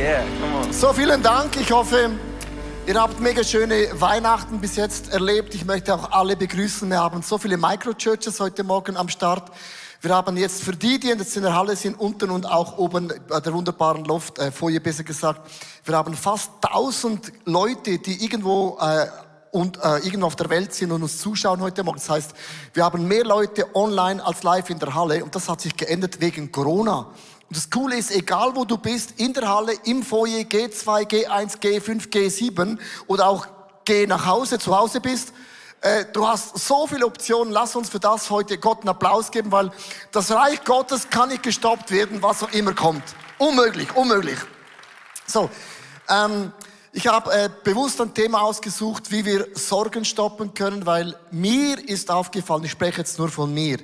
Yeah, come on. So, vielen Dank. Ich hoffe, ihr habt mega schöne Weihnachten bis jetzt erlebt. Ich möchte auch alle begrüßen. Wir haben so viele Microchurches heute Morgen am Start. Wir haben jetzt für die jetzt in der Halle sind, unten und auch oben bei der wunderbaren Foyer besser gesagt, wir haben fast 1000 Leute, die irgendwo irgendwo auf der Welt sind und uns zuschauen heute Morgen. Das heißt, wir haben mehr Leute online als live in der Halle und das hat sich geändert wegen Corona. Und das Coole ist, egal wo du bist, in der Halle, im Foyer, G2, G1, G5, G7 oder auch G nach Hause, zu Hause bist, du hast so viele Optionen. Lass uns für das heute Gott einen Applaus geben, weil das Reich Gottes kann nicht gestoppt werden, was auch immer kommt. Unmöglich, unmöglich. So, ich habe bewusst ein Thema ausgesucht, wie wir Sorgen stoppen können, weil mir ist aufgefallen, ich spreche jetzt nur von mir.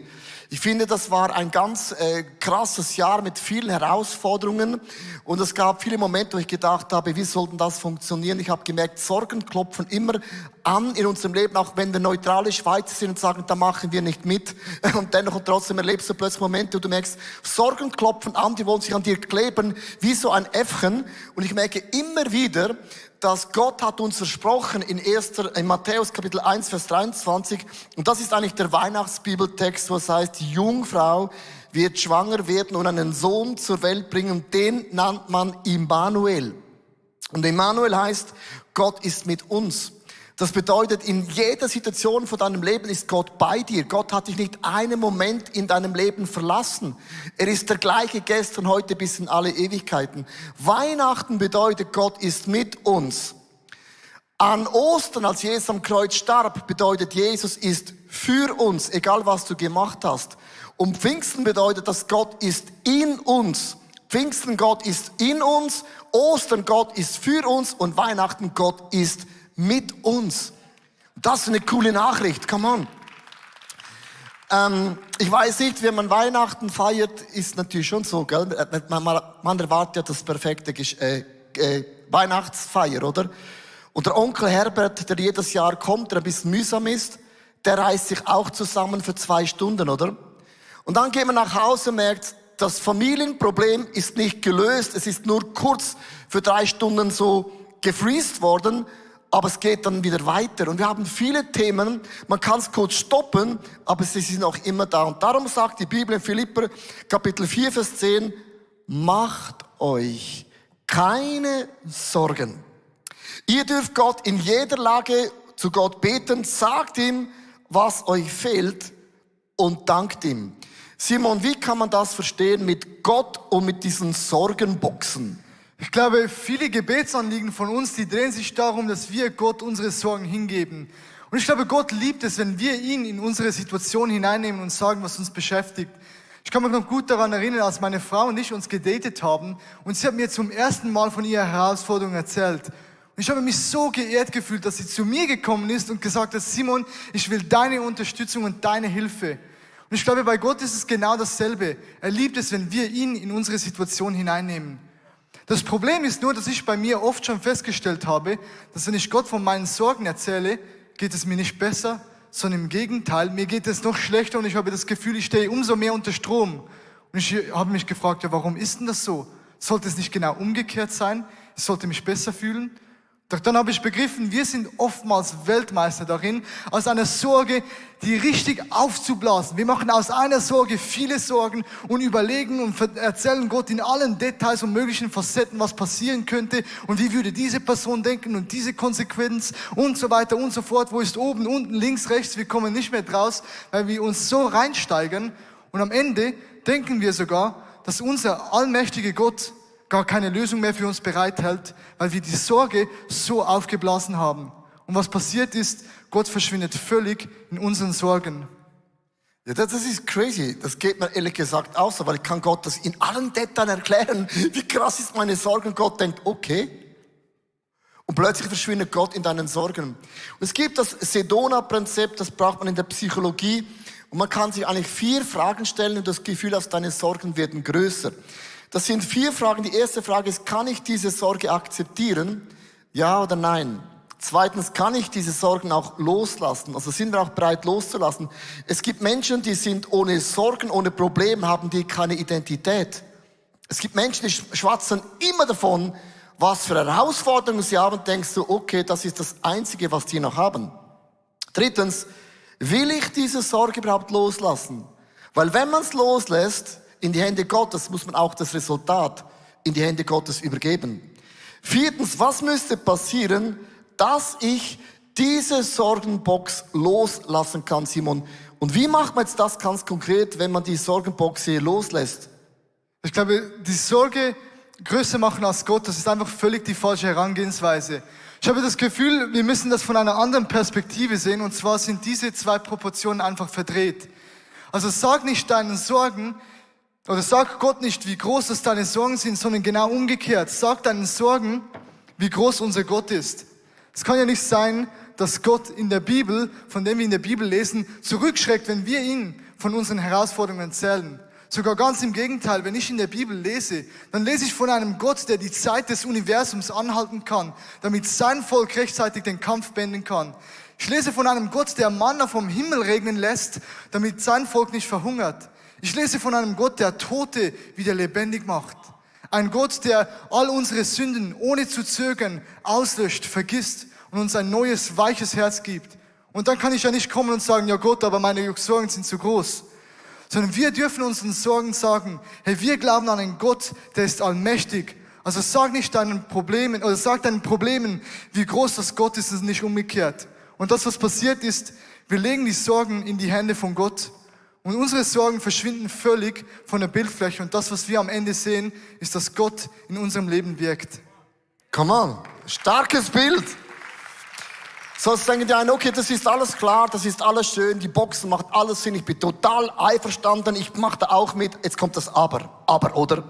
Ich finde, das war ein ganz krasses Jahr mit vielen Herausforderungen und es gab viele Momente, wo ich gedacht habe, wie soll denn das funktionieren? Ich habe gemerkt, Sorgen klopfen immer an in unserem Leben, auch wenn wir neutrale Schweizer sind und sagen, da machen wir nicht mit. Und dennoch und trotzdem erlebst du plötzlich Momente, wo du merkst, Sorgen klopfen an, die wollen sich an dir kleben, wie so ein Äffchen. Und ich merke immer wieder, dass Gott hat uns versprochen in Matthäus Kapitel 1, Vers 23. Und das ist eigentlich der Weihnachtsbibeltext, wo es heißt, die Jungfrau wird schwanger werden und einen Sohn zur Welt bringen. Und den nennt man Immanuel. Und Immanuel heißt, Gott ist mit uns. Das bedeutet, in jeder Situation von deinem Leben ist Gott bei dir. Gott hat dich nicht einen Moment in deinem Leben verlassen. Er ist der gleiche gestern, heute bis in alle Ewigkeiten. Weihnachten bedeutet, Gott ist mit uns. An Ostern, als Jesus am Kreuz starb, bedeutet, Jesus ist für uns, egal was du gemacht hast. Und Pfingsten bedeutet, dass Gott ist in uns. Pfingsten, Gott ist in uns. Ostern, Gott ist für uns. Und Weihnachten, Gott ist mit uns. Das ist eine coole Nachricht, come on. Ich weiß nicht, wenn man Weihnachten feiert, ist natürlich schon so, gell? Man erwartet ja das perfekte Weihnachtsfeier, oder? Und der Onkel Herbert, der jedes Jahr kommt, der ein bisschen mühsam ist, der reißt sich auch zusammen für 2 Stunden, oder? Und dann geht man nach Hause und merkt, das Familienproblem ist nicht gelöst, es ist nur kurz für 3 Stunden so gefreezed worden, aber es geht dann wieder weiter. Und wir haben viele Themen, man kann es kurz stoppen, aber sie sind auch immer da. Und darum sagt die Bibel in Philipper, Kapitel 4, Vers 10, macht euch keine Sorgen. Ihr dürft Gott in jeder Lage zu Gott beten, sagt ihm, was euch fehlt und dankt ihm. Simon, wie kann man das verstehen mit Gott und mit diesen Sorgenboxen? Ich glaube, viele Gebetsanliegen von uns, die drehen sich darum, dass wir Gott unsere Sorgen hingeben. Und ich glaube, Gott liebt es, wenn wir ihn in unsere Situation hineinnehmen und sagen, was uns beschäftigt. Ich kann mich noch gut daran erinnern, als meine Frau und ich uns gedatet haben und sie hat mir zum ersten Mal von ihrer Herausforderung erzählt. Und ich habe mich so geehrt gefühlt, dass sie zu mir gekommen ist und gesagt hat, Simon, ich will deine Unterstützung und deine Hilfe. Und ich glaube, bei Gott ist es genau dasselbe. Er liebt es, wenn wir ihn in unsere Situation hineinnehmen. Das Problem ist nur, dass ich bei mir oft schon festgestellt habe, dass wenn ich Gott von meinen Sorgen erzähle, geht es mir nicht besser, sondern im Gegenteil, mir geht es noch schlechter und ich habe das Gefühl, ich stehe umso mehr unter Strom. Und ich habe mich gefragt, ja, warum ist denn das so? Sollte es nicht genau umgekehrt sein? Ich sollte mich besser fühlen? Doch dann habe ich begriffen, wir sind oftmals Weltmeister darin, aus einer Sorge die richtig aufzublasen. Wir machen aus einer Sorge viele Sorgen und überlegen und erzählen Gott in allen Details und möglichen Facetten, was passieren könnte und wie würde diese Person denken und diese Konsequenz und so weiter und so fort. Wo ist oben, unten, links, rechts? Wir kommen nicht mehr draus, weil wir uns so reinsteigern und am Ende denken wir sogar, dass unser allmächtige Gott gar keine Lösung mehr für uns bereithält, weil wir die Sorge so aufgeblasen haben. Und was passiert ist, Gott verschwindet völlig in unseren Sorgen. Ja, das ist crazy. Das geht mir ehrlich gesagt auch so, weil ich kann Gott das in allen Details erklären. Wie krass ist meine Sorge? Und Gott denkt, okay. Und plötzlich verschwindet Gott in deinen Sorgen. Und es gibt das Sedona-Prinzip, das braucht man in der Psychologie. Und man kann sich eigentlich 4 Fragen stellen und das Gefühl, dass deine Sorgen werden größer. Das sind 4 Fragen. Die erste Frage ist, kann ich diese Sorge akzeptieren? Ja oder nein? Zweitens, kann ich diese Sorgen auch loslassen? Also sind wir auch bereit loszulassen? Es gibt Menschen, die sind ohne Sorgen, ohne Probleme, haben die keine Identität. Es gibt Menschen, die schwatzen immer davon, was für Herausforderungen sie haben, und denkst du, okay, das ist das Einzige, was die noch haben. Drittens, will ich diese Sorge überhaupt loslassen? Weil wenn man es loslässt, in die Hände Gottes, muss man auch das Resultat in die Hände Gottes übergeben. Viertens, was müsste passieren, dass ich diese Sorgenbox loslassen kann, Simon? Und wie macht man jetzt das ganz konkret, wenn man die Sorgenbox hier loslässt? Ich glaube, die Sorge größer machen als Gott, das ist einfach völlig die falsche Herangehensweise. Ich habe das Gefühl, wir müssen das von einer anderen Perspektive sehen, und zwar sind diese zwei Proportionen einfach verdreht. Also sag nicht deinen Sorgen, oder sag Gott nicht, wie groß das deine Sorgen sind, sondern genau umgekehrt. Sag deinen Sorgen, wie groß unser Gott ist. Es kann ja nicht sein, dass Gott in der Bibel, von dem wir in der Bibel lesen, zurückschreckt, wenn wir ihn von unseren Herausforderungen erzählen. Sogar ganz im Gegenteil, wenn ich in der Bibel lese, dann lese ich von einem Gott, der die Zeit des Universums anhalten kann, damit sein Volk rechtzeitig den Kampf beenden kann. Ich lese von einem Gott, der Manna vom Himmel regnen lässt, damit sein Volk nicht verhungert. Ich lese von einem Gott, der Tote wieder lebendig macht. Ein Gott, der all unsere Sünden ohne zu zögern auslöscht, vergisst und uns ein neues, weiches Herz gibt. Und dann kann ich ja nicht kommen und sagen, ja Gott, aber meine Sorgen sind zu groß. Sondern wir dürfen unseren Sorgen sagen, hey, wir glauben an einen Gott, der ist allmächtig. Also sag nicht deinen Problemen, oder sag deinen Problemen, wie groß das Gott ist, und nicht umgekehrt. Und das, was passiert ist, wir legen die Sorgen in die Hände von Gott. Und unsere Sorgen verschwinden völlig von der Bildfläche. Und das, was wir am Ende sehen, ist, dass Gott in unserem Leben wirkt. Come on, starkes Bild. Sonst denken die einen, okay, das ist alles klar, das ist alles schön, die Boxen macht alles Sinn, ich bin total einverstanden, ich mache da auch mit. Jetzt kommt das Aber, oder?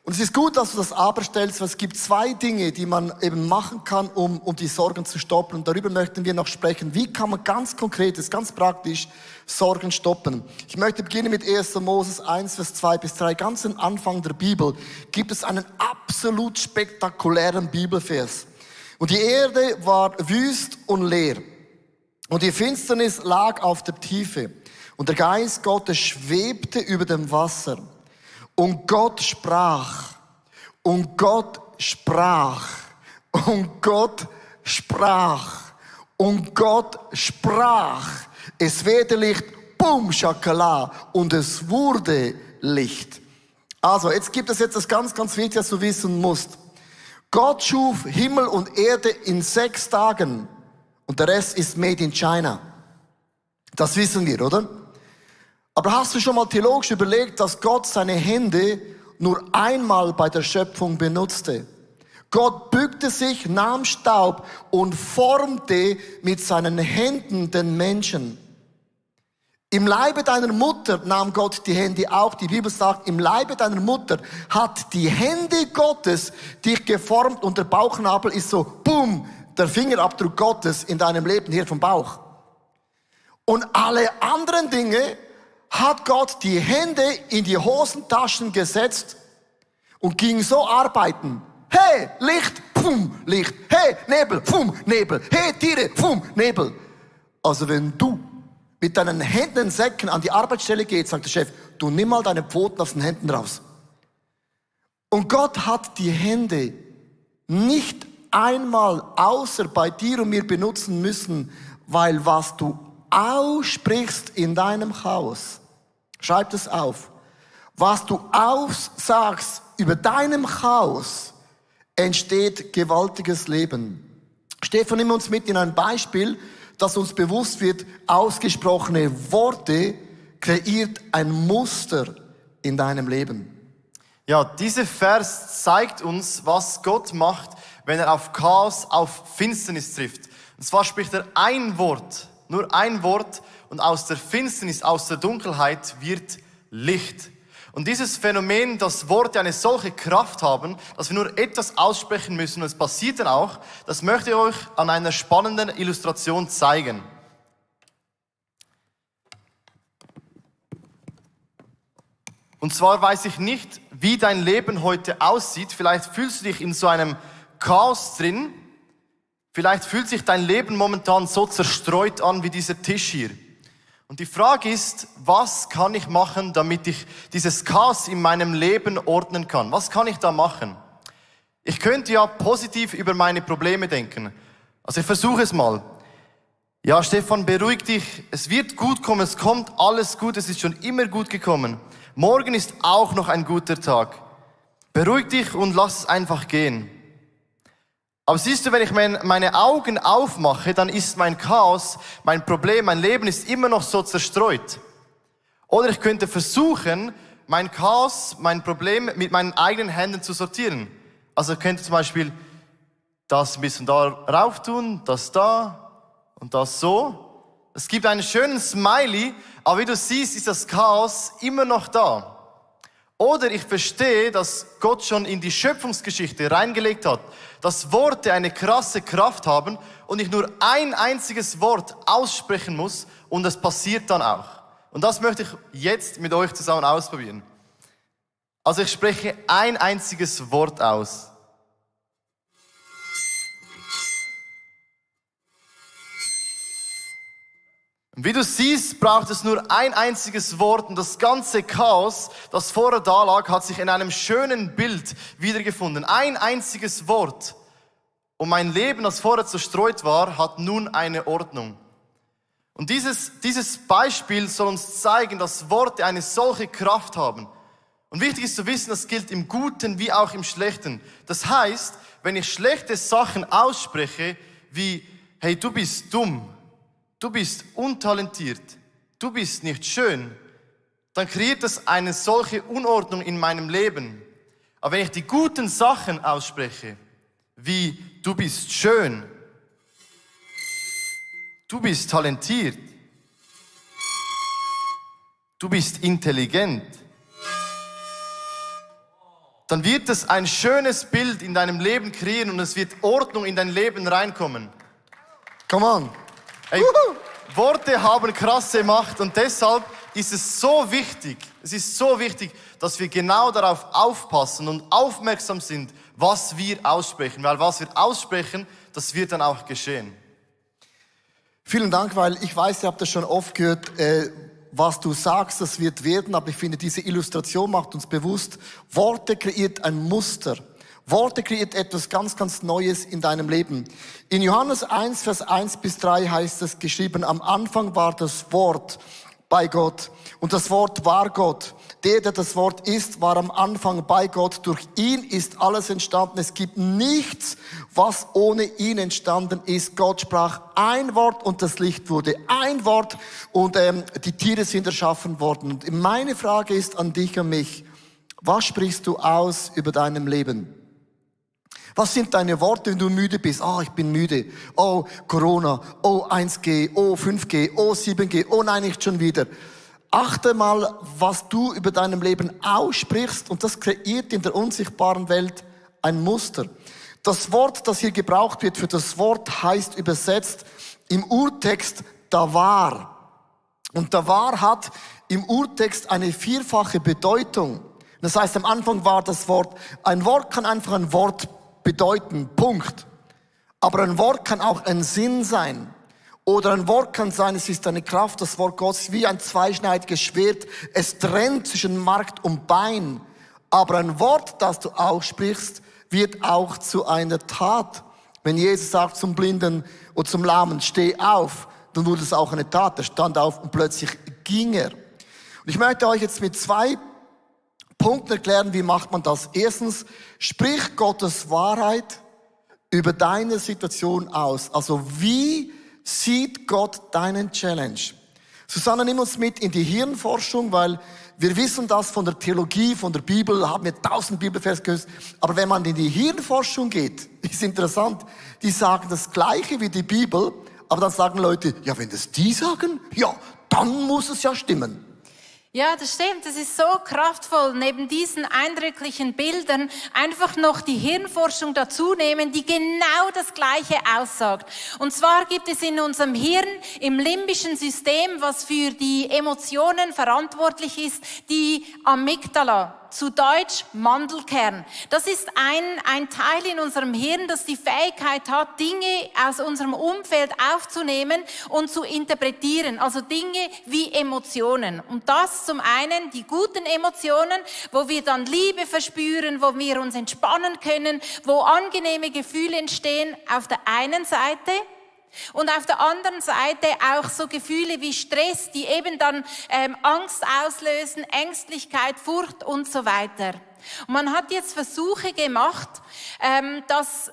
Und es ist gut, dass du das Aber stellst, weil es gibt zwei Dinge, die man eben machen kann, um die Sorgen zu stoppen. Und darüber möchten wir noch sprechen. Wie kann man ganz konkret, das ist ganz praktisch, Sorgen stoppen? Ich möchte beginnen mit 1. Moses 1, Vers 2 bis 3. Ganz am Anfang der Bibel gibt es einen absolut spektakulären Bibelvers. Und die Erde war wüst und leer. Und die Finsternis lag auf der Tiefe. Und der Geist Gottes schwebte über dem Wasser. Und Gott sprach. Und Gott sprach. Und Gott sprach. Und Gott sprach. Es werde Licht. Bum, Schakala. Und es wurde Licht. Also, jetzt gibt es etwas ganz, ganz wichtig, das du wissen musst. Gott schuf Himmel und Erde in 6 Tagen und der Rest ist made in China. Das wissen wir, oder? Aber hast du schon mal theologisch überlegt, dass Gott seine Hände nur einmal bei der Schöpfung benutzte? Gott bückte sich, nahm Staub und formte mit seinen Händen den Menschen. Im Leibe deiner Mutter nahm Gott die Hände auch. Die Bibel sagt, im Leibe deiner Mutter hat die Hände Gottes dich geformt und der Bauchnabel ist so, boom, der Fingerabdruck Gottes in deinem Leben hier vom Bauch. Und alle anderen Dinge hat Gott die Hände in die Hosentaschen gesetzt und ging so arbeiten. Hey, Licht, pum, Licht. Hey, Nebel, pum, Nebel. Hey, Tiere, pum, Nebel. Also wenn du mit deinen Händen in Säcken an die Arbeitsstelle geht, sagt der Chef, du nimm mal deine Pfoten aus den Händen raus. Und Gott hat die Hände nicht einmal außer bei dir und mir benutzen müssen, weil was du aussprichst in deinem Haus, schreib das auf, was du aussagst über deinem Haus, entsteht gewaltiges Leben. Stefan, nimm uns mit in ein Beispiel, dass uns bewusst wird, ausgesprochene Worte kreiert ein Muster in deinem Leben. Ja, dieser Vers zeigt uns, was Gott macht, wenn er auf Chaos, auf Finsternis trifft. Und zwar spricht er ein Wort, nur ein Wort, und aus der Finsternis, aus der Dunkelheit wird Licht. Und dieses Phänomen, dass Worte eine solche Kraft haben, dass wir nur etwas aussprechen müssen und es passiert dann auch, das möchte ich euch an einer spannenden Illustration zeigen. Und zwar weiß ich nicht, wie dein Leben heute aussieht. Vielleicht fühlst du dich in so einem Chaos drin. Vielleicht fühlt sich dein Leben momentan so zerstreut an wie dieser Tisch hier. Und die Frage ist, was kann ich machen, damit ich dieses Chaos in meinem Leben ordnen kann? Was kann ich da machen? Ich könnte ja positiv über meine Probleme denken. Also ich versuche es mal. Ja, Stefan, beruhig dich. Es wird gut kommen, es kommt alles gut, es ist schon immer gut gekommen. Morgen ist auch noch ein guter Tag. Beruhig dich und lass es einfach gehen. Aber siehst du, wenn ich meine Augen aufmache, dann ist mein Chaos, mein Problem, mein Leben ist immer noch so zerstreut. Oder ich könnte versuchen, mein Chaos, mein Problem mit meinen eigenen Händen zu sortieren. Also ich könnte zum Beispiel das ein bisschen da rauf tun, das da und das so. Es gibt einen schönen Smiley, aber wie du siehst, ist das Chaos immer noch da. Oder ich verstehe, dass Gott schon in die Schöpfungsgeschichte reingelegt hat, dass Worte eine krasse Kraft haben und ich nur ein einziges Wort aussprechen muss und es passiert dann auch. Und das möchte ich jetzt mit euch zusammen ausprobieren. Also ich spreche ein einziges Wort aus. Und wie du siehst, braucht es nur ein einziges Wort und das ganze Chaos, das vorher da lag, hat sich in einem schönen Bild wiedergefunden. Ein einziges Wort. Und mein Leben, das vorher zerstreut war, hat nun eine Ordnung. Und dieses Beispiel soll uns zeigen, dass Worte eine solche Kraft haben. Und wichtig ist zu wissen, das gilt im Guten wie auch im Schlechten. Das heißt, wenn ich schlechte Sachen ausspreche, wie, hey, du bist dumm, du bist untalentiert, du bist nicht schön, dann kreiert das eine solche Unordnung in meinem Leben. Aber wenn ich die guten Sachen ausspreche, wie du bist schön, du bist talentiert, du bist intelligent, dann wird es ein schönes Bild in deinem Leben kreieren und es wird Ordnung in dein Leben reinkommen. Come on. Hey, Worte haben krasse Macht und deshalb ist es so wichtig, dass wir genau darauf aufpassen und aufmerksam sind, was wir aussprechen. Weil was wir aussprechen, das wird dann auch geschehen. Vielen Dank, weil ich weiß, ihr habt das schon oft gehört, was du sagst, das wird werden, aber ich finde, diese Illustration macht uns bewusst, Worte kreiert ein Muster. Worte kreiert etwas ganz, ganz Neues in deinem Leben. In Johannes 1, Vers 1 bis 3 heißt es geschrieben, am Anfang war das Wort bei Gott und das Wort war Gott. Der das Wort ist, war am Anfang bei Gott. Durch ihn ist alles entstanden. Es gibt nichts, was ohne ihn entstanden ist. Gott sprach ein Wort und das Licht wurde ein Wort und die Tiere sind erschaffen worden. Und meine Frage ist an dich und mich, was sprichst du aus über deinem Leben? Was sind deine Worte, wenn du müde bist? Oh, ich bin müde. Oh, Corona. Oh, 1G. Oh, 5G. Oh, 7G. Oh, nein, nicht schon wieder. Achte mal, was du über deinem Leben aussprichst und das kreiert in der unsichtbaren Welt ein Muster. Das Wort, das hier gebraucht wird für das Wort, heißt übersetzt im Urtext Davar. Und Davar hat im Urtext eine vierfache Bedeutung. Das heißt, am Anfang war das Wort, ein Wort kann einfach ein Wort bedeuten, Punkt. Aber ein Wort kann auch ein Sinn sein. Oder ein Wort kann sein, es ist eine Kraft, das Wort Gottes ist wie ein zweischneidiges Schwert. Es trennt zwischen Markt und Bein. Aber ein Wort, das du aussprichst, wird auch zu einer Tat. Wenn Jesus sagt zum Blinden und zum Lahmen, steh auf, dann wurde es auch eine Tat. Er stand auf und plötzlich ging er. Und ich möchte euch jetzt mit 2 Punkten erklären, wie macht man das. Erstens, sprich Gottes Wahrheit über deine Situation aus. Also wie sieht Gott deinen Challenge? Susanne, nimm uns mit in die Hirnforschung, weil wir wissen das von der Theologie, von der Bibel, haben wir 1000 Bibelvers gehört. Aber wenn man in die Hirnforschung geht, ist interessant, die sagen das Gleiche wie die Bibel, aber dann sagen Leute, ja, wenn das die sagen, ja, dann muss es ja stimmen. Ja, das stimmt. Das ist so kraftvoll, neben diesen eindrücklichen Bildern einfach noch die Hirnforschung dazu nehmen, die genau das Gleiche aussagt. Und zwar gibt es in unserem Hirn, im limbischen System, was für die Emotionen verantwortlich ist, die Amygdala. zu Deutsch Mandelkern. Das ist ein Teil in unserem Hirn, das die Fähigkeit hat, Dinge aus unserem Umfeld aufzunehmen und zu interpretieren. Also Dinge wie Emotionen. Und das zum einen die guten Emotionen, wo wir dann Liebe verspüren, wo wir uns entspannen können, wo angenehme Gefühle entstehen auf der einen Seite. Und auf der anderen Seite auch so Gefühle wie Stress, die eben dann Angst auslösen, Ängstlichkeit, Furcht und so weiter. Und man hat jetzt Versuche gemacht, das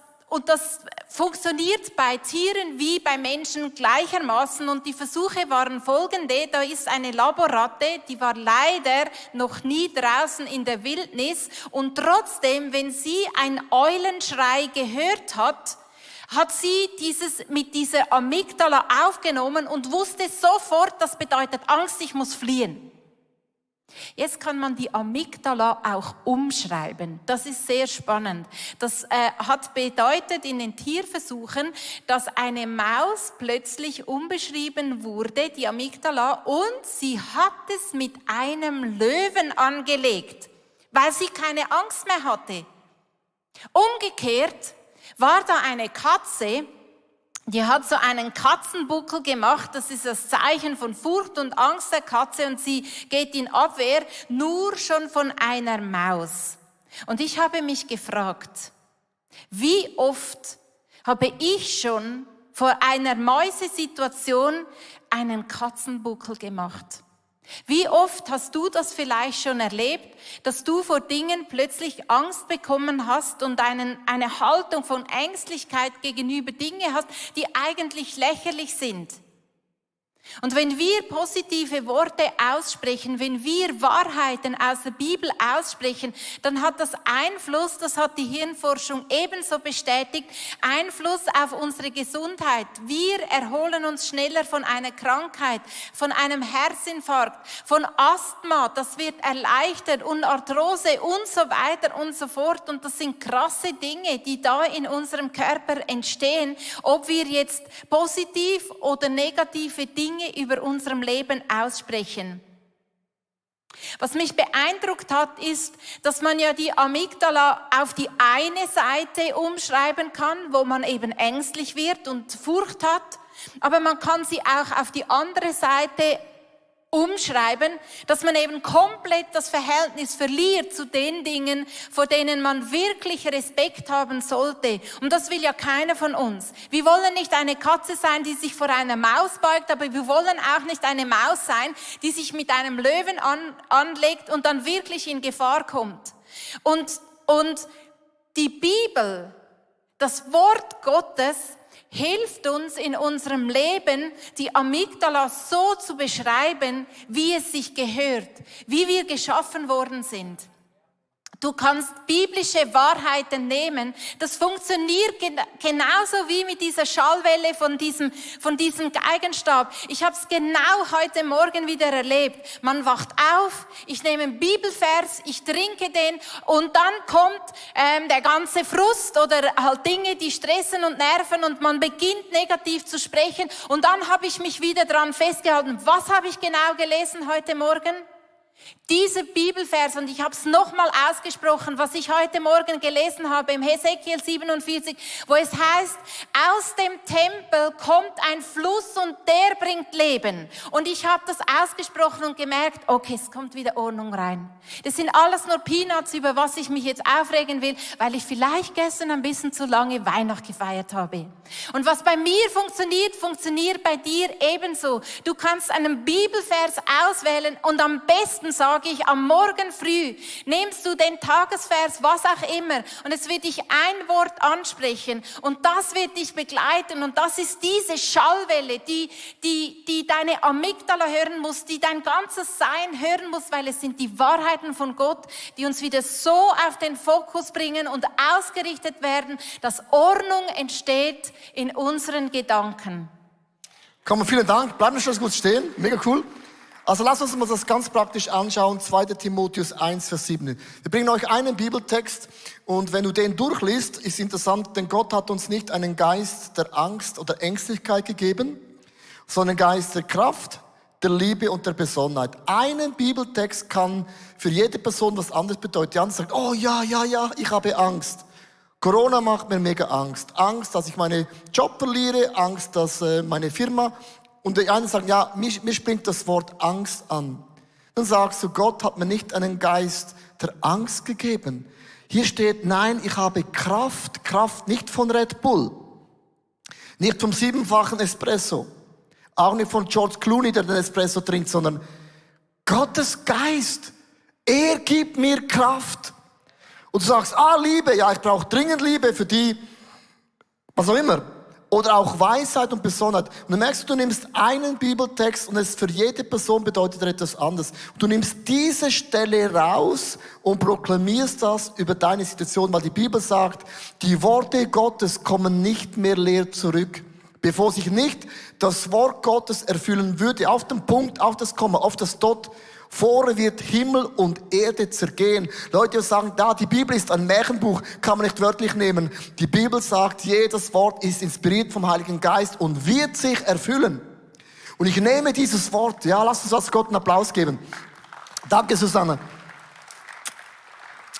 funktioniert bei Tieren wie bei Menschen gleichermaßen. Und die Versuche waren folgende: Da ist eine Laborratte, die war leider noch nie draußen in der Wildnis. Und trotzdem, wenn sie einen Eulenschrei gehört hat sie mit dieser Amygdala aufgenommen und wusste sofort, das bedeutet Angst, ich muss fliehen. Jetzt kann man die Amygdala auch umschreiben. Das ist sehr spannend. Das hat bedeutet in den Tierversuchen, dass eine Maus plötzlich umbeschrieben wurde, die Amygdala, und sie hat es mit einem Löwen angelegt, weil sie keine Angst mehr hatte. Umgekehrt war da eine Katze, die hat so einen Katzenbuckel gemacht. Das ist das Zeichen von Furcht und Angst der Katze, und sie geht in Abwehr nur schon von einer Maus. Und ich habe mich gefragt, wie oft habe ich schon vor einer Mäusesituation einen Katzenbuckel gemacht? Wie oft hast du das vielleicht schon erlebt, dass du vor Dingen plötzlich Angst bekommen hast und eine Haltung von Ängstlichkeit gegenüber Dingen hast, die eigentlich lächerlich sind? Und wenn wir positive Worte aussprechen, wenn wir Wahrheiten aus der Bibel aussprechen, dann hat das Einfluss, das hat die Hirnforschung ebenso bestätigt, Einfluss auf unsere Gesundheit. Wir erholen uns schneller von einer Krankheit, von einem Herzinfarkt, von Asthma, das wird erleichtert, und Arthrose und so weiter und so fort. Und das sind krasse Dinge, die da in unserem Körper entstehen, ob wir jetzt positiv oder negative Dinge über unserem Leben aussprechen. Was mich beeindruckt hat, ist, dass man ja die Amygdala auf die eine Seite umschreiben kann, wo man eben ängstlich wird und Furcht hat, aber man kann sie auch auf die andere Seite umschreiben, dass man eben komplett das Verhältnis verliert zu den Dingen, vor denen man wirklich Respekt haben sollte. Und das will ja keiner von uns. Wir wollen nicht eine Katze sein, die sich vor einer Maus beugt, aber wir wollen auch nicht eine Maus sein, die sich mit einem Löwen anlegt und dann wirklich in Gefahr kommt. Und die Bibel, das Wort Gottes, hilft uns in unserem Leben, die Amygdala so zu beschreiben, wie es sich gehört, wie wir geschaffen worden sind. Du kannst biblische Wahrheiten nehmen. Das funktioniert genauso wie mit dieser Schallwelle von diesem Geigenstab. Ich habe es genau heute Morgen wieder erlebt. Man wacht auf, ich nehme einen Bibelvers, ich trinke den, und dann kommt der ganze Frust oder halt Dinge, die stressen und nerven, und man beginnt negativ zu sprechen. Und dann habe ich mich wieder dran festgehalten. Was habe ich genau gelesen heute Morgen? Dieser Bibelvers, und ich habe es nochmal ausgesprochen, was ich heute Morgen gelesen habe im Hesekiel 47, wo es heißt, aus dem Tempel kommt ein Fluss und der bringt Leben. Und ich habe das ausgesprochen und gemerkt, okay, es kommt wieder Ordnung rein. Das sind alles nur Peanuts, über was ich mich jetzt aufregen will, weil ich vielleicht gestern ein bisschen zu lange Weihnacht gefeiert habe. Und was bei mir funktioniert, funktioniert bei dir ebenso. Du kannst einen Bibelvers auswählen und am besten sage ich, am Morgen früh nimmst du den Tagesvers, was auch immer, und es wird dich ein Wort ansprechen und das wird dich begleiten, und das ist diese Schallwelle, die deine Amygdala hören muss, die dein ganzes Sein hören muss, weil es sind die Wahrheiten von Gott, die uns wieder so auf den Fokus bringen und ausgerichtet werden, dass Ordnung entsteht in unseren Gedanken. Komm, vielen Dank. Bleiben wir schon kurz stehen. Mega cool. Also lasst uns mal das ganz praktisch anschauen. 2. Timotheus 1, Vers 7. Wir bringen euch einen Bibeltext, und wenn du den durchliest, ist interessant, denn Gott hat uns nicht einen Geist der Angst oder Ängstlichkeit gegeben, sondern einen Geist der Kraft, der Liebe und der Besonnenheit. Einen Bibeltext kann für jede Person was anderes bedeuten. Die andere sagt, oh ja, ich habe Angst. Corona macht mir mega Angst. Angst, dass ich meinen Job verliere, Angst, dass meine Firma... Und die einen sagen, ja, mir springt das Wort Angst an. Dann sagst du, Gott hat mir nicht einen Geist der Angst gegeben. Hier steht, nein, ich habe Kraft nicht von Red Bull, nicht vom 7-fachen Espresso, auch nicht von George Clooney, der den Espresso trinkt, sondern Gottes Geist. Er gibt mir Kraft. Und du sagst, Liebe, ja, ich brauche dringend Liebe für die, was auch immer. Oder auch Weisheit und Besonnenheit. Und dann merkst du nimmst einen Bibeltext und es für jede Person bedeutet er etwas anderes. Und du nimmst diese Stelle raus und proklamierst das über deine Situation, weil die Bibel sagt, die Worte Gottes kommen nicht mehr leer zurück. Bevor sich nicht das Wort Gottes erfüllen würde, auf den Punkt, auf das Komma, auf das Dot, vorher wird Himmel und Erde zergehen. Leute sagen, die Bibel ist ein Märchenbuch, kann man nicht wörtlich nehmen. Die Bibel sagt, jedes Wort ist inspiriert vom Heiligen Geist und wird sich erfüllen. Und ich nehme dieses Wort, ja, lass uns als Gott einen Applaus geben. Danke, Susanne.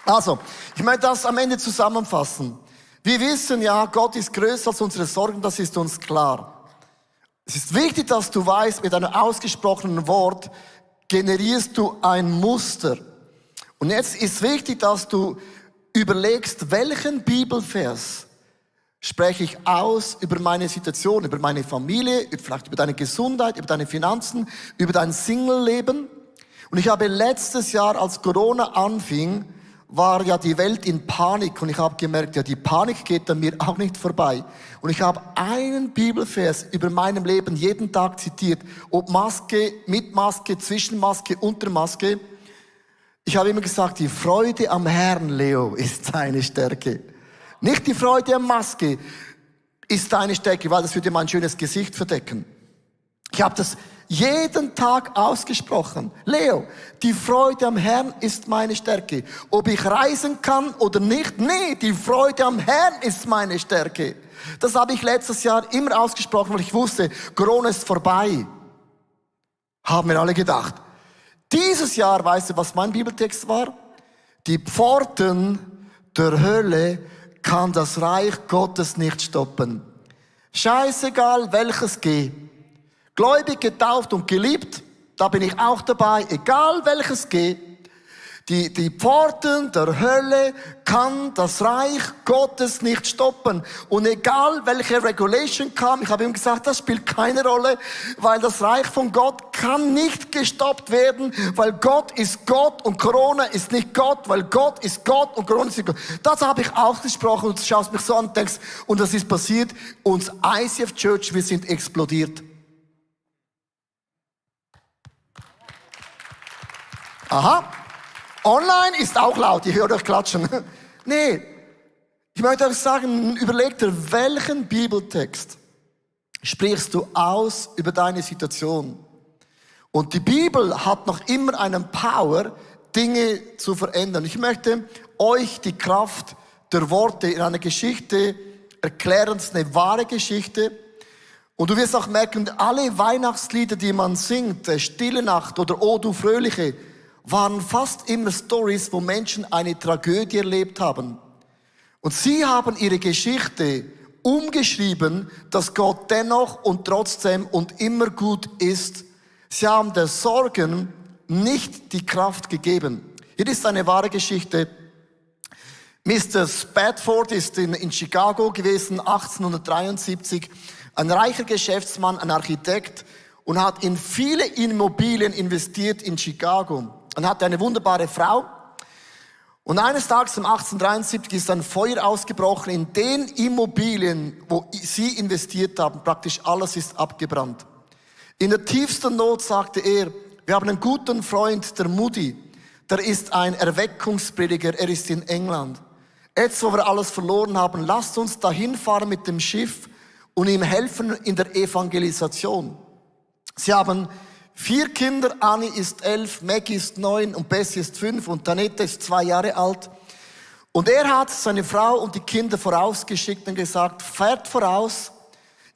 Also, ich möchte das am Ende zusammenfassen. Wir wissen ja, Gott ist größer als unsere Sorgen, das ist uns klar. Es ist wichtig, dass du weißt, mit einem ausgesprochenen Wort generierst du ein Muster. Und jetzt ist wichtig, dass du überlegst, welchen Bibelvers spreche ich aus über meine Situation, über meine Familie, vielleicht über deine Gesundheit, über deine Finanzen, über dein Single-Leben. Und ich habe letztes Jahr, als Corona anfing, war ja die Welt in Panik und ich habe gemerkt, ja, die Panik geht an mir auch nicht vorbei. Und ich habe einen Bibelvers über meinem Leben jeden Tag zitiert, ob Maske, mit Maske, zwischen Maske, unter Maske. Ich habe immer gesagt, die Freude am Herrn, Leo, ist deine Stärke. Nicht die Freude am Maske ist deine Stärke, weil das würde mein schönes Gesicht verdecken. Ich habe das jeden Tag ausgesprochen. Leo, die Freude am Herrn ist meine Stärke. Ob ich reisen kann oder nicht, nee, die Freude am Herrn ist meine Stärke. Das habe ich letztes Jahr immer ausgesprochen, weil ich wusste, Corona ist vorbei. Haben wir alle gedacht. Dieses Jahr, weißt du, was mein Bibeltext war? Die Pforten der Hölle kann das Reich Gottes nicht stoppen. Scheißegal, welches Geh. Gläubig, getauft und geliebt, da bin ich auch dabei, egal welches geht. Die Pforten der Hölle kann das Reich Gottes nicht stoppen. Und egal welche Regulation kam, ich habe ihm gesagt, das spielt keine Rolle, weil das Reich von Gott kann nicht gestoppt werden, weil Gott ist Gott und Corona ist nicht Gott, weil Gott ist Gott und Corona ist nicht Gott. Das habe ich ausgesprochen und du schaust mich so an und denkst, und das ist passiert, uns ICF Church, wir sind explodiert. Aha, online ist auch laut, ihr hört euch klatschen. Nee, ich möchte euch sagen, überleg dir, welchen Bibeltext sprichst du aus über deine Situation. Und die Bibel hat noch immer einen Power, Dinge zu verändern. Ich möchte euch die Kraft der Worte in einer Geschichte erklären, es ist eine wahre Geschichte. Und du wirst auch merken, alle Weihnachtslieder, die man singt, Stille Nacht oder O du Fröhliche, waren fast immer Stories, wo Menschen eine Tragödie erlebt haben. Und sie haben ihre Geschichte umgeschrieben, dass Gott dennoch und trotzdem und immer gut ist. Sie haben der Sorgen nicht die Kraft gegeben. Hier ist eine wahre Geschichte. Mr. Spafford ist in Chicago gewesen, 1873. Ein reicher Geschäftsmann, ein Architekt und hat in viele Immobilien investiert in Chicago. Und hatte eine wunderbare Frau. Und eines Tages, 1873, ist ein Feuer ausgebrochen in den Immobilien, wo sie investiert haben. Praktisch alles ist abgebrannt. In der tiefsten Not sagte er, wir haben einen guten Freund, der Moody. Der ist ein Erweckungsprediger, er ist in England. Jetzt, wo wir alles verloren haben, lasst uns dahin fahren mit dem Schiff und ihm helfen in der Evangelisation. Sie haben 4 Kinder, Annie ist 11, Maggie ist 9 und Bessie ist 5 und Danette ist 2 Jahre alt. Und er hat seine Frau und die Kinder vorausgeschickt und gesagt, fährt voraus,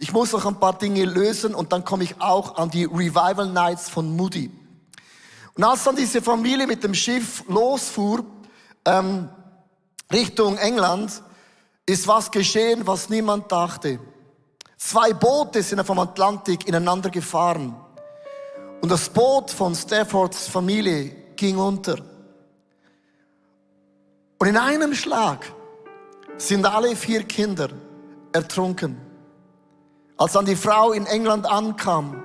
Ich muss noch ein paar Dinge lösen und dann komme ich auch an die Revival Nights von Moody. Und als dann diese Familie mit dem Schiff losfuhr, Richtung England, ist was geschehen, was niemand dachte. 2 Boote sind vom Atlantik ineinander gefahren. Und das Boot von Staffords Familie ging unter. Und in einem Schlag sind alle 4 Kinder ertrunken. Als dann die Frau in England ankam,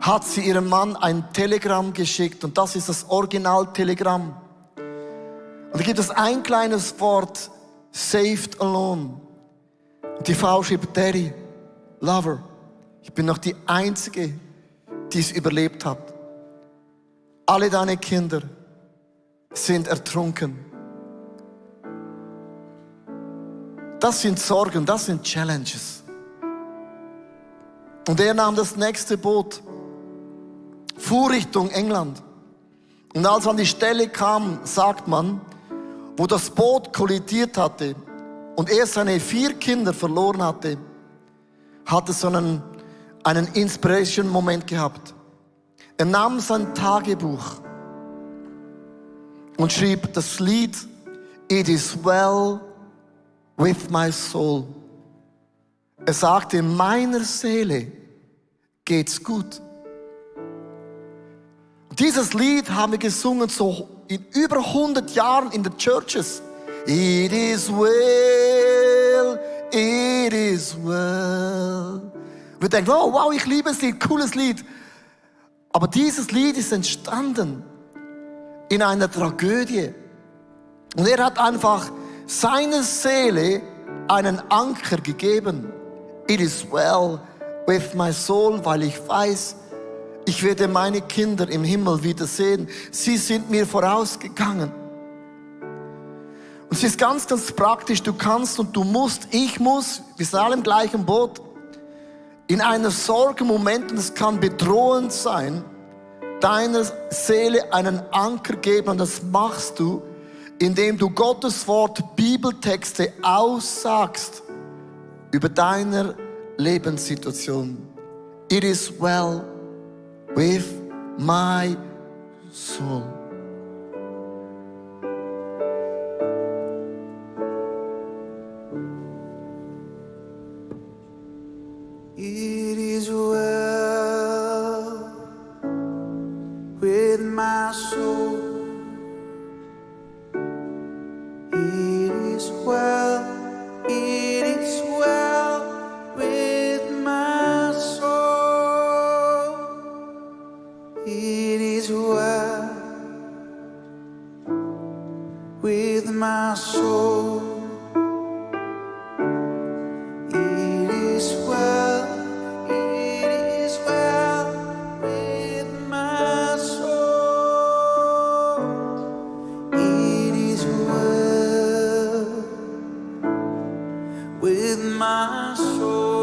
hat sie ihrem Mann ein Telegramm geschickt. Und das ist das Original-Telegramm. Und da gibt es ein kleines Wort, saved alone. Und die Frau schrieb, Daddy, Lover, ich bin noch die Einzige, die es überlebt hat. Alle deine Kinder sind ertrunken. Das sind Sorgen, das sind Challenges. Und er nahm das nächste Boot, fuhr Richtung England. Und als er an die Stelle kam, sagt man, wo das Boot kollidiert hatte und er seine 4 Kinder verloren hatte, hatte so einen Inspiration-Moment gehabt. Er nahm sein Tagebuch und schrieb das Lied It is well with my soul. Er sagte, meiner Seele geht's gut. Und dieses Lied haben wir gesungen so in über 100 Jahren in den Churches. It is well, it is well. Wir denken, oh wow, ich liebe das Lied, cooles Lied. Aber dieses Lied ist entstanden in einer Tragödie. Und er hat einfach seiner Seele einen Anker gegeben. It is well with my soul, weil ich weiß, ich werde meine Kinder im Himmel wiedersehen. Sie sind mir vorausgegangen. Und es ist ganz, ganz praktisch. Du kannst und du musst, ich muss, wir sind alle im gleichen Boot. In einer Sorgenmoment, und es kann bedrohend sein, deiner Seele einen Anker geben. Und das machst du, indem du Gottes Wort, Bibeltexte aussagst über deine Lebenssituation. It is well with my soul. It is well with my soul. It is well, it is well with my soul. It is well with my soul. It is well, it is well with my soul. It is well with my soul.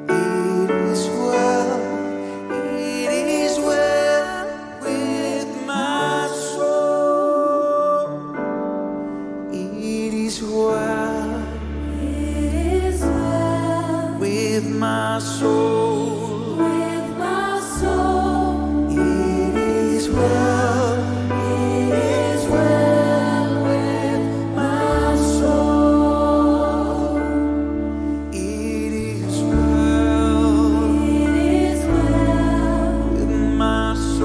It is well, it is well with my soul. It is well with my soul. It is well, it is well with my soul. It is well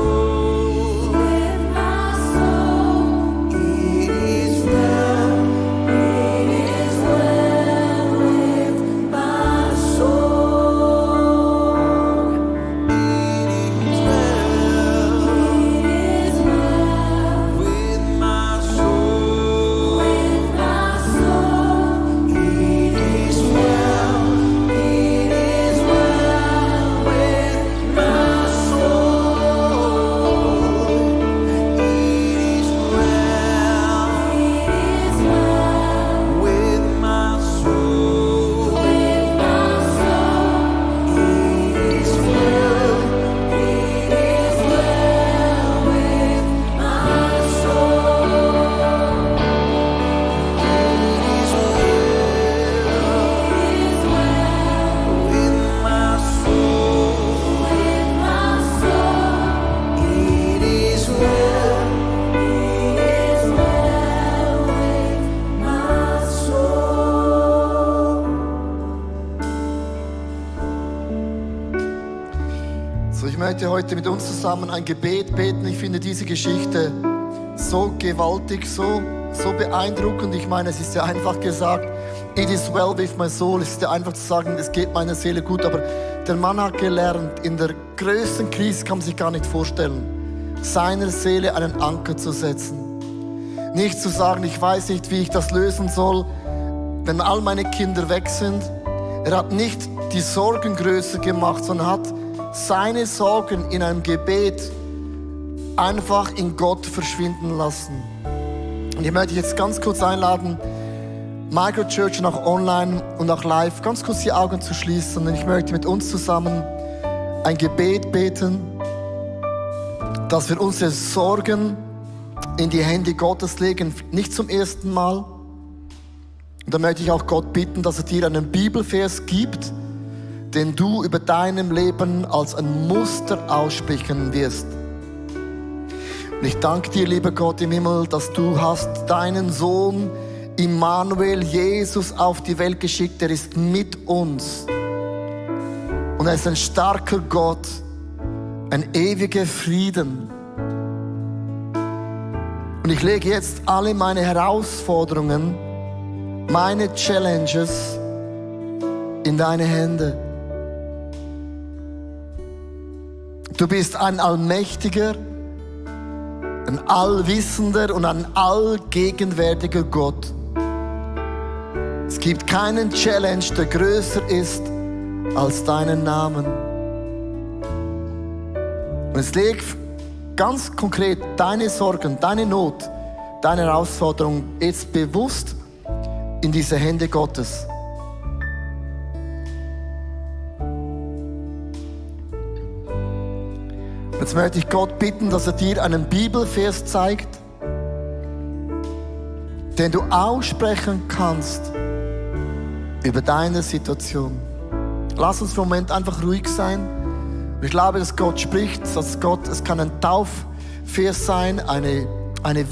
with my soul. It is well, it is well with my soul. möchte heute mit uns zusammen ein Gebet beten. Ich finde diese Geschichte so gewaltig, so beeindruckend. Ich meine, es ist ja einfach gesagt, it is well with my soul. Es ist ja einfach zu sagen, es geht meiner Seele gut. Aber der Mann hat gelernt, in der größten Krise, kann man sich gar nicht vorstellen, seiner Seele einen Anker zu setzen. Nicht zu sagen, ich weiß nicht, wie ich das lösen soll, wenn all meine Kinder weg sind. Er hat nicht die Sorgen größer gemacht, sondern hat seine Sorgen in einem Gebet einfach in Gott verschwinden lassen. Und ich möchte dich jetzt ganz kurz einladen, Microchurch und auch online und auch live, ganz kurz die Augen zu schließen. Und ich möchte mit uns zusammen ein Gebet beten, dass wir unsere Sorgen in die Hände Gottes legen, nicht zum ersten Mal. Und da möchte ich auch Gott bitten, dass er dir einen Bibelvers gibt, den du über deinem Leben als ein Muster aussprechen wirst. Und ich danke dir, lieber Gott im Himmel, dass du hast deinen Sohn Immanuel, Jesus, auf die Welt geschickt. Er ist mit uns. Und er ist ein starker Gott, ein ewiger Frieden. Und ich lege jetzt alle meine Herausforderungen, meine Challenges in deine Hände. Du bist ein allmächtiger, ein allwissender und ein allgegenwärtiger Gott. Es gibt keinen Challenge, der größer ist als deinen Namen. Und es legt ganz konkret deine Sorgen, deine Not, deine Herausforderung jetzt bewusst in diese Hände Gottes. Jetzt möchte ich Gott bitten, dass er dir einen Bibelvers zeigt, den du aussprechen kannst über deine Situation. Lass uns für einen Moment einfach ruhig sein. Ich glaube, dass Gott spricht, es kann ein Taufvers sein, eine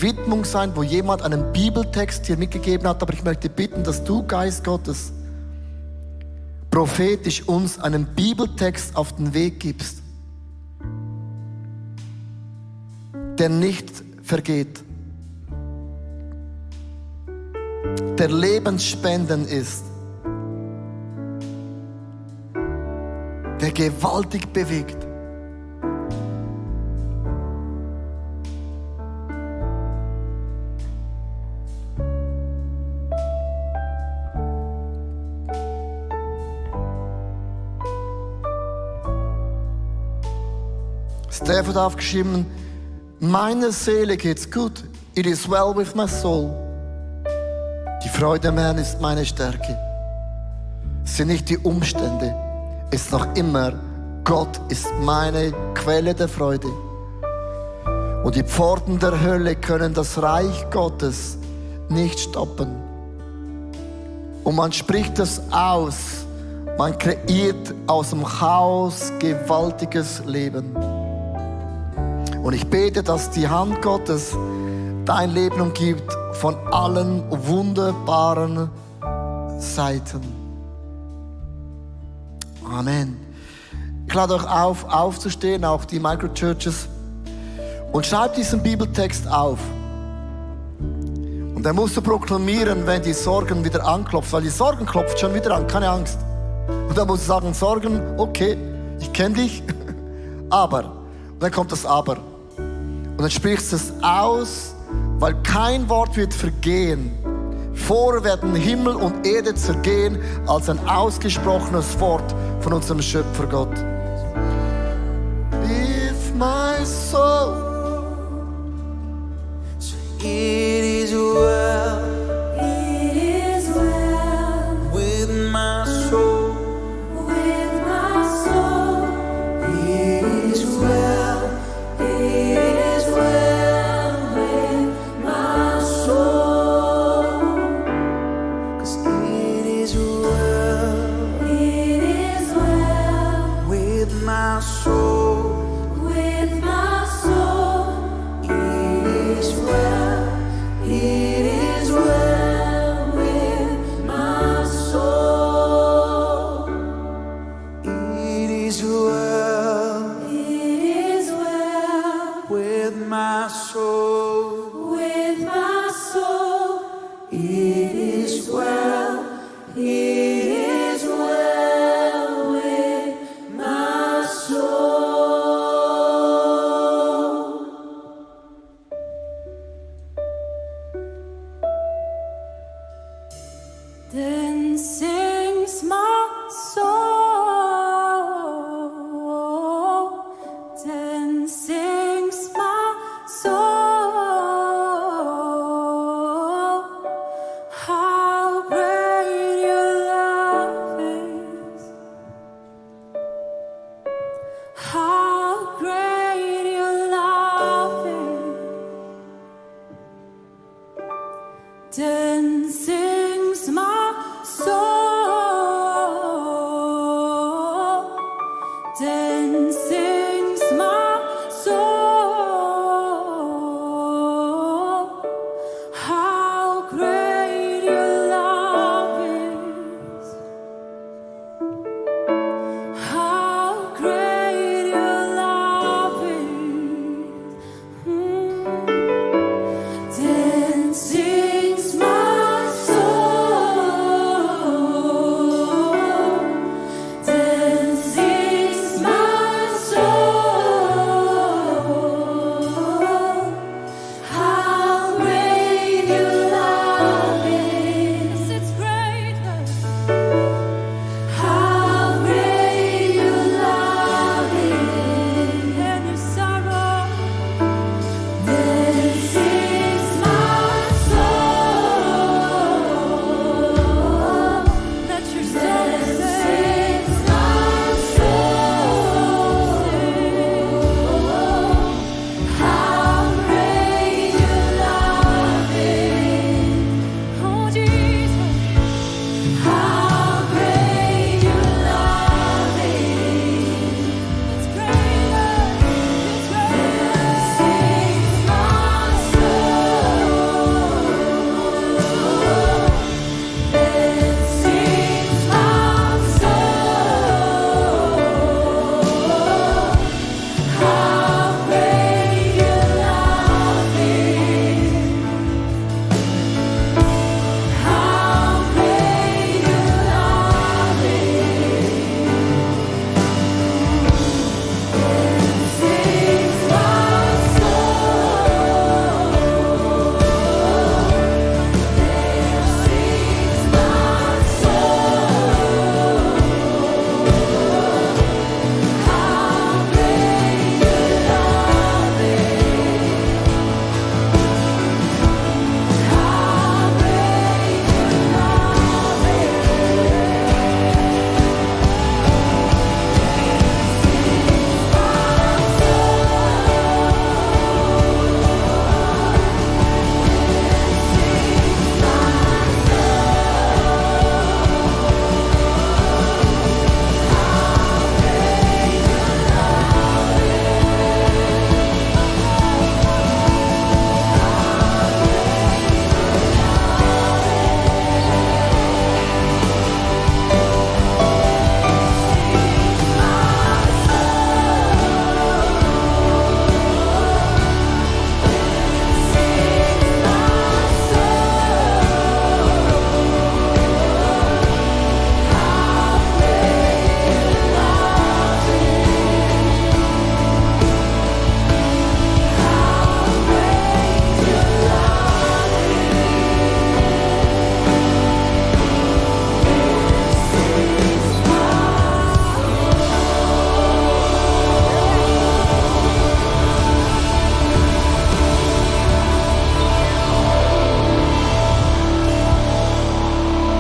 Widmung sein, wo jemand einen Bibeltext dir mitgegeben hat. Aber ich möchte bitten, dass du, Geist Gottes, prophetisch uns einen Bibeltext auf den Weg gibst, der nicht vergeht, der lebensspendend ist, der gewaltig bewegt. Steph hat aufgeschrieben, meiner Seele geht's gut. It is well with my soul. Die Freude am Herrn ist meine Stärke. Es sind nicht die Umstände. Es ist noch immer, Gott ist meine Quelle der Freude. Und die Pforten der Hölle können das Reich Gottes nicht stoppen. Und man spricht das aus. Man kreiert aus dem Chaos gewaltiges Leben. Und ich bete, dass die Hand Gottes dein Leben umgibt von allen wunderbaren Seiten. Amen. Ich lade euch auf, aufzustehen, auch die Microchurches, und schreibt diesen Bibeltext auf. Und dann musst du proklamieren, wenn die Sorgen wieder anklopfen, weil die Sorgen klopft schon wieder an, keine Angst. Und dann musst du sagen, Sorgen, okay, ich kenne dich, aber, und dann kommt das Aber. Und dann sprichst du es aus, weil kein Wort wird vergehen. Vorher werden Himmel und Erde zergehen, als ein ausgesprochenes Wort von unserem Schöpfer Gott. With my soul. It is well with my soul. It is well with my soul. 'Cause it is well with my soul. It is well. It is Then sings my soul. Then sings my soul. How great your love is. How great your love is. Then sings my soul. Then sings my soul. How great your love is. How great your love is. Then sings my soul. Then sings my soul. How great your love is. It's great. How great your love is. And your sorrow. Then sings my soul. Let your soul sing. My soul sing. How great your love is. Oh Jesus. How great your love is. It's greater. It's greater. Sings my soul. Then sings my soul. How great your love is. How great your love is. Sings my soul. Sings my soul. How great your love is. How great your love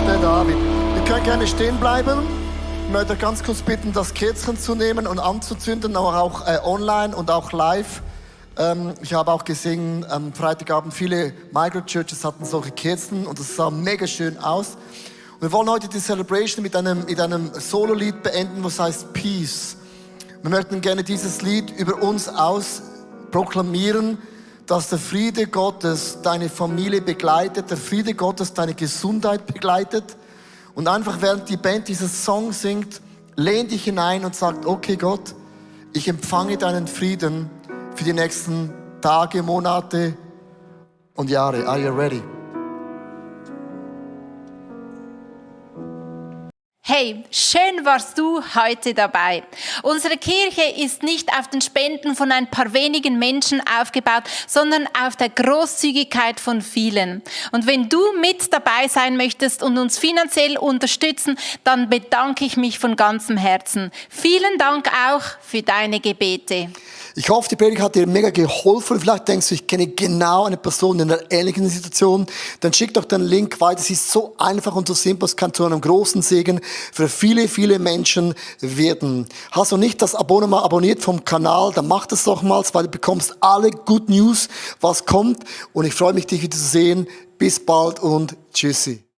Der David. Ihr könnt gerne stehen bleiben. Ich möchte euch ganz kurz bitten, das Kerzchen zu nehmen und anzuzünden, aber auch online und auch live. Ich habe auch gesehen, am Freitagabend viele Microchurches hatten solche Kerzen und das sah mega schön aus. Und wir wollen heute die Celebration mit einem Solo-Lied beenden, was heißt Peace. Wir möchten gerne dieses Lied über uns aus proklamieren, dass der Friede Gottes deine Familie begleitet, der Friede Gottes deine Gesundheit begleitet. Und einfach während die Band dieses Song singt, lehn dich hinein und sagt, okay Gott, ich empfange deinen Frieden für die nächsten Tage, Monate und Jahre. Are you ready? Hey, schön warst du heute dabei. Unsere Kirche ist nicht auf den Spenden von ein paar wenigen Menschen aufgebaut, sondern auf der Großzügigkeit von vielen. Und wenn du mit dabei sein möchtest und uns finanziell unterstützen, dann bedanke ich mich von ganzem Herzen. Vielen Dank auch für deine Gebete. Ich hoffe, die Predigt hat dir mega geholfen. Vielleicht denkst du, ich kenne genau eine Person in einer ähnlichen Situation. Dann schick doch den Link weiter. Es ist so einfach und so simpel. Es kann zu einem großen Segen für viele, viele Menschen werden. Hast du nicht das Abonnement abonniert vom Kanal, dann mach das doch mal, weil du bekommst alle Good News, was kommt. Und ich freue mich, dich wieder zu sehen. Bis bald und tschüssi.